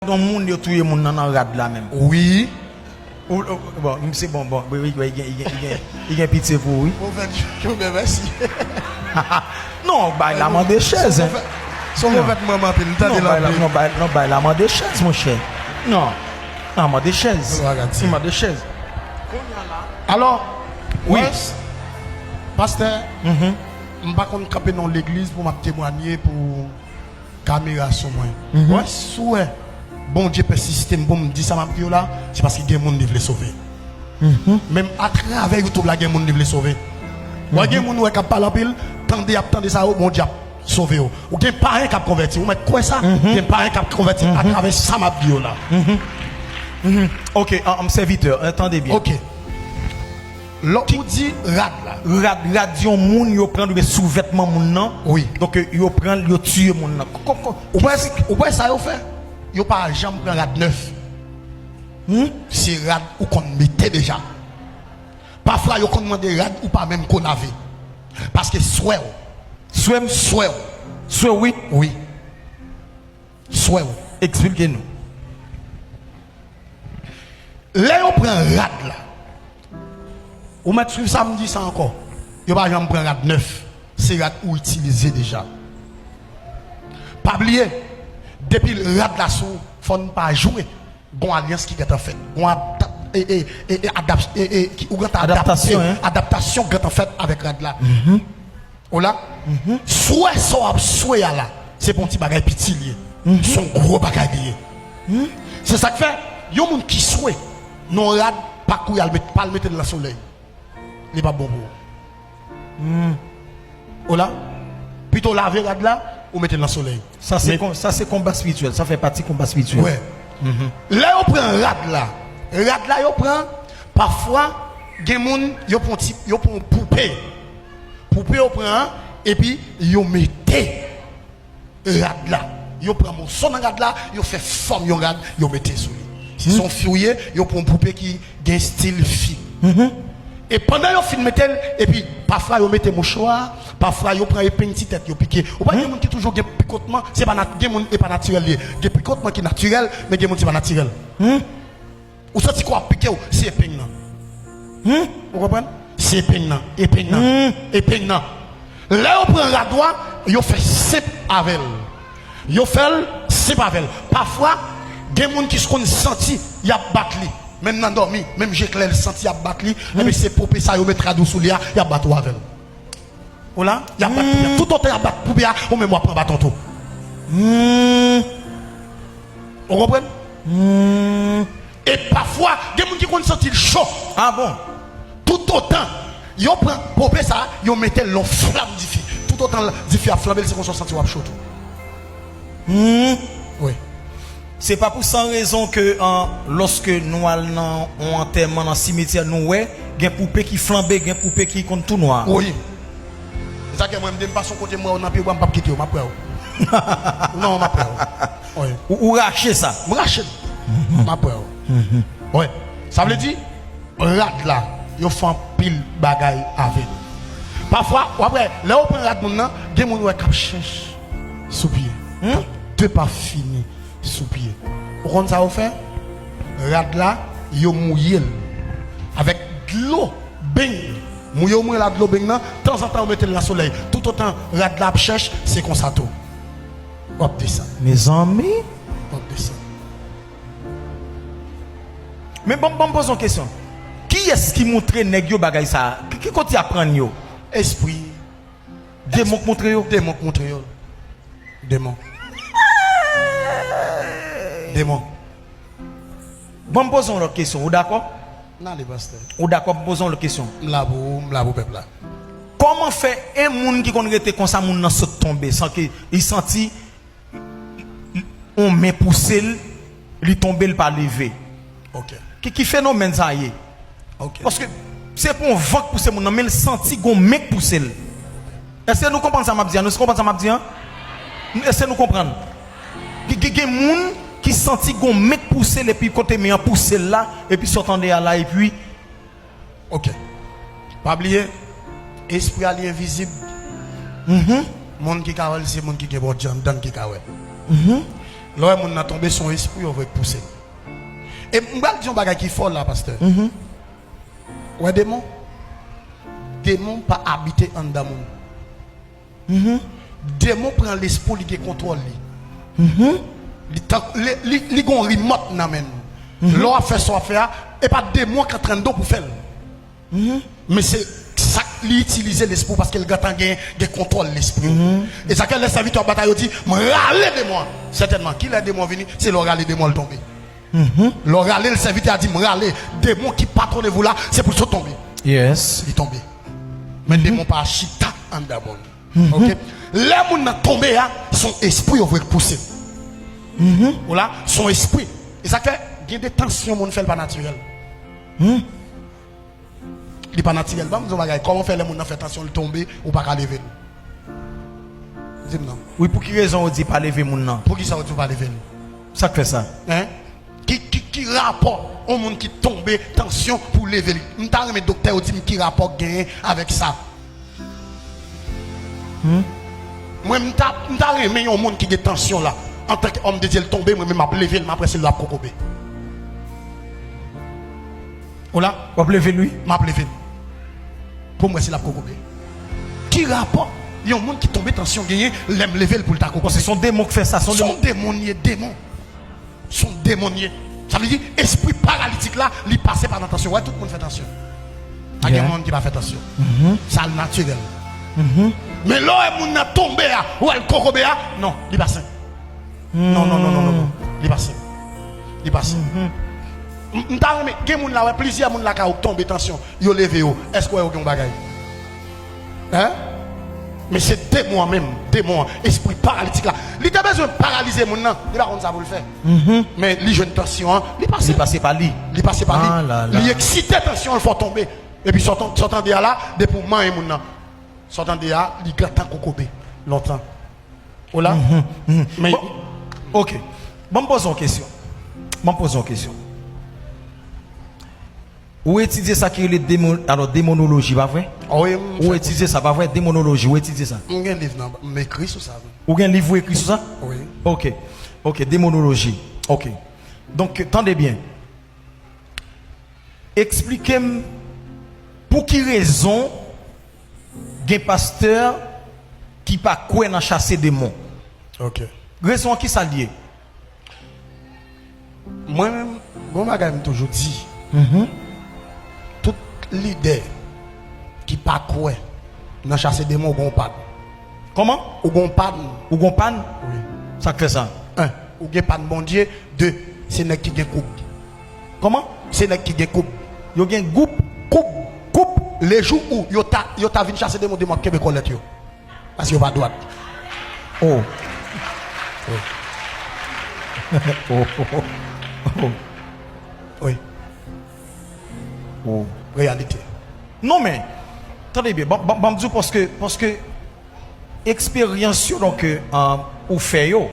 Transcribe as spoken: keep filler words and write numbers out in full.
Yon moun yo touye moun nan nan rad la menm. Wi. Ou, ou, bon, se bon, bon, wi, wi, wi, gen, gen, gen, gen pitye pou ou, wi. Pwofèt Joubè, mèsi. Non, bay la mande chèz, hein. Se yon pwofèt m renmen anpil, m tande l anpil. Non, bay la mande chèz, monchè. Non, la mande chèz. Li mande chèz. Alò, wi, pastè, m pa konn kanpe nan legliz pou m ap temwanye pou kamera sou mwen. Wè, si w wè Bondye pèsiste m pou m di sa m ap di yo la, se paske gen moun li vle sove. Menm atravè YouTube la, gen moun li vle sove. Wè, gen moun wè k ap pale anpil, tande, y ap tande sa yo, Bondye ap sove yo. Ou gen payen k ap konvèti, ou mèt kwè sa, gen payen k ap konvèti atravè sa m ap di yo la. Ok, an, an, sèvitè, an, tande byen. Ok. Lè ou di rad la. Rad, rad yon moun yo pran oubyen souvètman moun nan. Wi. Donk, yo pran l, yo tiye moun nan. Ko-, ko-, ko-, ou wè, ou wè sa yo fè? Yo pa janm pran rad nèf. Se rad ou konn mete deja. Pafwa, yo konn mande rad ou pa menm konn ave. Paske swè w. Swè m? Swè w. Swè w, wi. Wi. Swè w. Eksplike nou. Lè yo pran rad la, ou mèt swiv sa m di sa ankò. Yo pa janm pran rad nèf. Se rad ou itilize deja. Pa bliye, depi rad la sou, fò n pa jwe. Gon alyans ki gentan fèt. Gon adap-, e, e, e, e, adap-, e, e, ki, ou gentan adapte. Adaptasyon, hein? Adaptasyon gentan fèt avèk rad la. Ou la? Swè sa w ap swe a la, se pa yon ti bagay piti li ye. Se yon gwo bagay li ye. Se sa k fè, yon moun ki swe nan yon rad, pa kouri al met, pa al mete l nan solèy. Li p ap bon pou ou. Ou la? Pito lave rad la, ou mete l nan solèy. Sa se kon-, sa se konba espirityèl. Sa fè pati konba espirityèl. Wè. Lè yo pran rad la, rad la yo pran, pafwa, gen moun, yo pran ti, yo pran poupe. Poupe yo pran an, epi yo mete rad la. Yo pran moso nan rad la, yo fè fòm yon rad, yo mete sou li. Si se yon fi w ye, yo pran yon poupe ki gen estil fi. E pandan yo fin mete l, epi pafwa yo mete mouchwa, pafwa yo pran epeng ti tèt yo pike. Ou pa gen moun ki toujou gen pikotman, se pa nat-, gen moun e pa natirèl li ye. Gen pikotman ki natirèl, men gen moun se pa natirèl. Ou santi kò ap pike w, se epeng nan. Ou konprann? Se epeng nan, epeng nan, epeng nan. Lè yo pran rad ou a, yo fè senp avè l. Yo fè l senp avè l. Pafwa, gen moun ki konn santi y ap bat li. Menm nan dòmi, menm je klè l santi y ap bat li. Enben se poupe sa yo met rad ou sou li a, y ap bat ou avè l. Ou la? Y ap bat poupè a. Toutotan y ap bat poupè a, ou menm w ap pran baton tou. Ou konprann? E pafwa, gen moun ki konn santi l cho. Ah bon? Toutotan yo pran poupè sa, yo mete l nan flam dife. Toutotan dife ap flanbe l, se konsa w santi w ap cho tou. Wi. Se pa pou san rezon ke, an, lòske nou al nan yon antèman nan simetyè, nou wè gen poupe ki flanbe, gen poupe ki konn tou nwa. Wi. Se sa k fè mwen, m di m pa son kote m wè w nan pye bwa, m p ap kite w, m ap wè w. Non, m ap wè w. Wi. Ou, ou rache sa. M rache l. M ap wè w. Wi. Sa vle di, rad la, yo fè anpil bagay avè l. Pafwa, w ap wè, lè yo pran rad moun nan, gen moun ou wè k ap chèch sou pye. K ap depafini sou pye. Ou konn sa yo fè? Rad la, yo mouye l avèk dlo beny. Mouye, yo mouye l ak dlo beny nan, tanzantan yo mete l nan solèy. Toutotan rad la ap chèch, se konsa tou. W ap desann. Mezanmi. W ap desann. Men ban m, ban m poze yon kesyon. Kiyès ki montre nèg yo bagay sa a? Ki, ki kote y aprann yo? Espri. Demon k montre yo? Demon k montre yo. Demon. Demon. Ban m poze yon lòt kesyon. Ou dakò? N ale, pastè. Ou dakò pou m poze yon lòt kesyon? M la pou ou, m la pou pèp la. Kòman fè yon moun ki konn rete konsa, moun nan sot tonbe, san ke li santi yon men pouse l, li tonbe, l pa leve. Ok. Ki, ki fenomèn sa ye? Ok. Paske se pa yon van k pouse moun nan, men l santi gon men k pouse l. Èske nou konprann sa m ap di a? Nou konprann sa m ap di a? Èske nou konprann? Gen, gen, gen moun ki santi gon men k pouse l, epi kote men an pouse l la, epi sa w tande a la, epi Ok. Pa bliye, espri a li envizib. Moun ki ka wè l, se moun ki gen Bondye anndan l ki ka wè l. Lè w wè moun nan tonbe, se yon espri yo voye k pouse l. E m pral di yon bagay ki fò la, pastè. Ou wè demon? Demon pa abite anndan moun. Demon pran lespri w, li gen kontwòl li. Li, tan, li, li, li gon rimòt nan men l. Lè w ap fè sa w ap fè a, e pa demon k antranndan w pou fè l. Men se sa k li itilize lespri w, paske l gentan gen, gen kontwòl lespri w. E sa k fè lè sèvitè w ap batay, yo di, "M rale demon an." Sètènman, kilè demon an vini? Se lè w rale demon an, l tonbe. Lè w rale l, sèvitè a di, "M rale demon ki patwone vou la, se pou l sot tonbe." Yes. Li tonbe. Men demon pa chita anndan moun. Ok? Lè moun nan tonbe a, se yon espri yo voye k pouse l. Ou la, se yon espri. E sa k fè, gen de tansyon moun fè, l pa natirèl. Li pa natirèl. Ban m di w yon bagay. Kòman w fè lè moun nan fè tansyon, l tonbe, ou pa ka leve l? Di m non. Wi, pou ki rezon ou di pa leve moun nan? Poukisa w di w pa leve l? Sa k fè sa? Hein? Ki, ki, ki rapò yon moun ki tonbe tansyon pou leve l? M ta renmen doktè yo di m ki rapò k genyen avèk sa. Mwen, m ta, m ta renmen yon moun ki gen tansyon la, antanke òm de Dye, l tonbe, mwen menm m ap leve l, m ap wè si l ap kokobe. Ou la? W ap leve l, wi. M ap leve l. Pou m wè si l ap kokobe. Ki rapò yon moun ki tonbe tansyon genyen lè m leve l pou l ta kokobe? Paske se yon demon k fè sa, se yon demon. Se yon demon, li ye demon. Se yon demon, li ye. Sa vle di, espri paralitik la, li pase pa nan tansyon. Wè, tout moun fè tansyon. Pa gen moun ki pa fè tansyon. Sa natirèl. Men lè w wè moun nan tonbe a, ou wè l kokobe a, non, li pa sen. Non, non, non, non, non, non. Li pa sen. Li pa sen. M, m ta renmen, gen moun la, wè, plizyè moun lakay ou k tonbe tansyon, yo leve yo. Èske w wè yo gen yon bagay? Hein? Men se demon an menm, demon an, espri paralitik la. Li te bezwen paralize moun nan, li pa konn sa pou l fè. Men li jwenn tansyon an, li pase. Li pase pa li. Li pase pa li. Ah là là. Li eksite tansyon an, l fè w tonbe. Epi sa w tan-, sa w tande a la, depi w manyen moun nan, sa w tande a, li gentan kokobe lontan. Ou la? Men bon, ok. Ban m poze yon kesyon. Ban m poze yon kesyon. Ou etidye sa ki rele demon, alò, demonoloji, pa vre? Wi, m fè. Ou etidye sa, pa vre? Demonoloji, ou etidye sa? M gen liv nan, m ekri sou sa. Ou gen liv ou ekri sou sa? Wi. Ok. Ok, demonoloji. Ok. Donk, tande byen. Eksplike m pou ki rezon gen pastè ki pa kwè nan chase demon. Ok. Rezon an, kisa l ye? Mwen menm, gon bagay m toujou di. Tout lidè ki pa kwè nan chase demon, ou gon pàn. Kòman? Ou gon pàn. Ou gon pàn? Wi. Sa k fè sa? En, ou gen pàn Bondye. De, se nèg ki gen koub. Kòman? Se nèg ki gen koub. Yo gen goup? Koub. Koub. Lejou ou yo ta, yo ta vin chase demon, demon ap kenbe kòlèt yo. Paske yo pa dwat. Oh. Oh, oh, oh, oh. Wi. Oh. Reyalite. Non, men, tande byen, ban, ban, ban m di w, paske, paske eksperyans yo, donk, euh, ou fè yo.